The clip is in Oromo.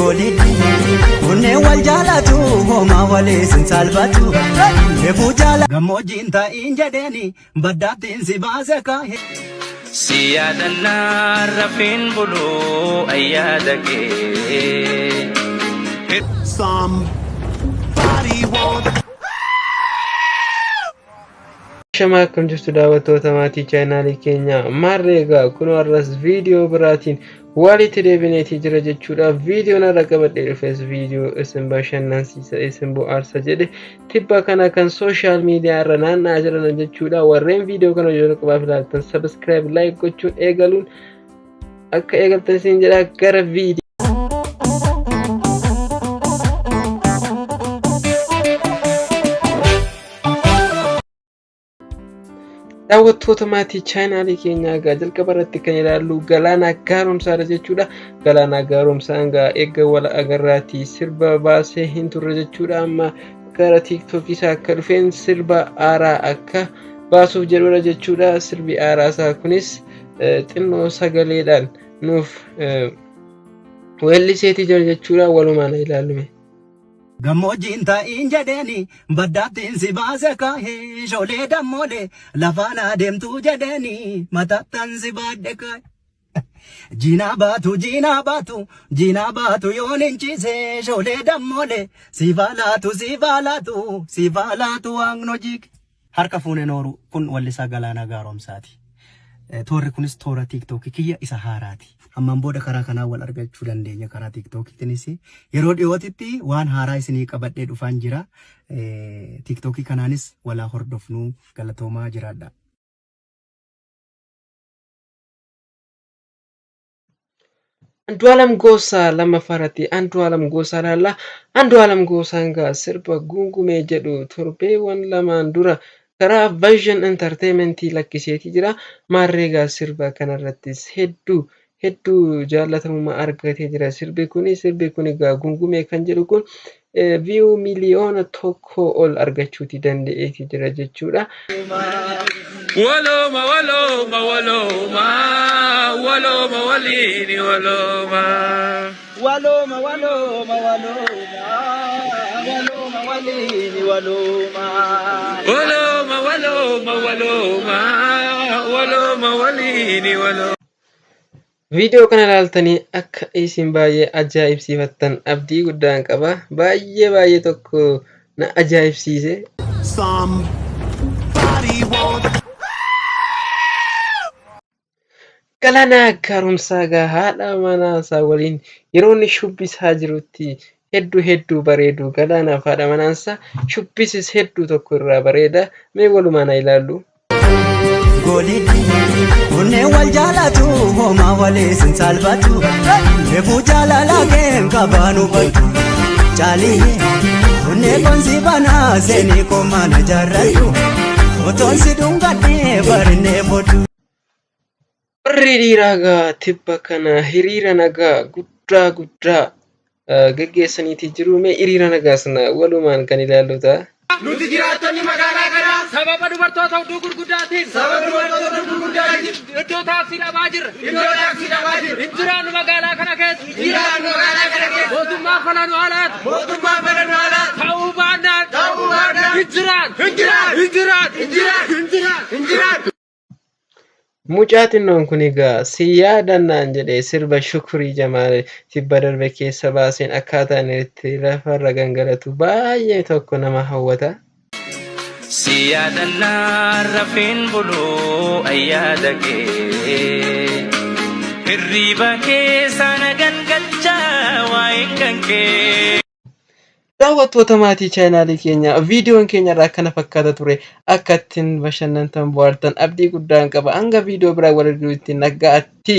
Goliddi onneen wal jaalatu homaa waliis hin salphatu. Reefuu jaala gammoojjiin ta'iin jedheeni baddaattiin si baase kaa'e. Si yaadannaa rafeen buluu ayyaada kee. Somebody won't. Shamaa akkam jirtu daawwattoota maatii chaanaalii keenyaa maarree egaa kunoo har'as viidiyoo biraatiin walitti deebineetii jira jechuudha. Viidiyoon har'a qabadhee dhufes viidiyoo isin bashannansiisa isin bohaarsa jedhe tibba kana kan sooshaal miidiyaa irra naanna'aa jiran jechuudha. Warreen viidiyoo kana jalqabaaf ilaaltan sabiskiraayib laayik gochuun eegaluun akka eegaltan isin jedha gara viidiyoo. Daawwattoota maatii chaanaalii keenyaa egaa jalqaba irratti kan ilaallu Galaanaa Gaaromsaadha jechuudha. Galaanaa Gaaromsaan egaa eegga wal agarraatii sirba baasee hin turre jechuudha. Amma gara tiiktookii isaa akka dhufeen sirba haaraa akka baasuuf jedhudha jechuudha. Sirbi haaraa isaa kunis xinnoo sagaleedhaan nuuf weelliseetii jira jechuudha. Walumaan ilaallume. Gammoojjiin ta'iin jedheeni baddaattiin si baase kaa'e shoolee dammoolee lafaan adeemtuu jedheeni mataattan si baadhe kaa'e. Jiinaa baatu jiinaa baatu jiinaa baatu yoon hin ciise shoolee dammoolee siifaa laatu siifaa laatu siifaa laatu waaqno jiike. Harka fuune nooru kun wallisaa Galaanaa Gaaromsaati. Toorri kunis toora tiiktookii kiyya isa haaraati. Ammaan booda karaa kanaa wal argachuu dandeenya karaa tiiktookiitiinis yeroo dhiyootitti waan haaraa isinii qabadhee dhufaan jira. Tiiktookii kanaanis walaa hordofnuu galatoomaa jiraadha. Andu'aalam Goosaa lammaffaa irratti Andu'aalam Goosaa ilaalla. Andu'aalam Goosaan gaa sirba guungumee jedhu torbeewwan lamaan dura karaa Vision Entertainment lakkiseetii jira. Maarree gaa sirba kanarrattis hedduu hedduu jaallatamummaa argatee jira. Sirbi kuni sirbi kun egaa gungumee kan jedhu kun viyuu 1,000,000 ol argachuuti danda'eeti jira jechuudha. Walooma walooma walooma walooma waliini walooma. Walooma walooma walooma walooma waliini walooma. Walooma walooma walooma walooma waliini walooma. Viidiyoo kana ilaaltanii akka isin baay'ee ajaa'ibsiifattan abdii guddaan qaba. Baay'ee baay'ee tokko na ajaa'ibsiise. Somebody won't. Galaanaa Gaaromsaa egaa haadha manaa isaa waliin yeroo inni shubbisaa jirutti hedduu hedduu bareedu. Galaanaaf haadha manaan isaa shubbisis hedduu tokko irraa bareeda. Mee walumaan haa ilaallu. Goliddi onneen wal jaalatu homaa waliis hin salphatu. Reefuu jaalala keen qabaan hubadhu. Caalii onnee konsi banaa seenii komaan jaarradhu. Otoon si dhungadhee barinnee fodhu. Warri dhiiraa egaa tibba kana hiriira nagaa guddaa guddaa geggeessaniiti jiru. Mee hiriira nagaa sana walumaan kan ilaallu ta'a. Nuti jiraattonni magaalaa kanaa Sababa dubartoota hudduu gurguddaatiin sababa dubartoota gurguddaatiin iddoo taaksii dhabaa jirra. iddoo taaksii dhabaa jirra. Hin jiraannu magaalaa kana keessa. Jiraannu magaalaa kana keessa. Mootummaan fala nu alaatu. Mootummaan fala nu alaatu. Ta'uu baannaan. Ta'uu baannaan. Hin jiraan. Hin jiraan. Hin jiraan. Hin jiraan. Hin jiraan. Hin jiraan. Mucaa xinnoon kun egaa si yaadannaan jedhe sirba Shukurii Jamaal tibba darbe keessa baaseen akkaataa inni itti lafarra gangalatu baay'ee tokko nama hawwata. Si yaadannaa rafeen buluu ayyaada kee. Hirriiba keessa na gangalchaa waa'een kan kee. Daawwattoota maatii chaanaalii keenyaa viidiyoon keenya irraa kana fakkaata ture akka ittiin bashannantan bohaartan abdii guddaan qaba hanga viidiyoo biraa wal arginutti nagaatti.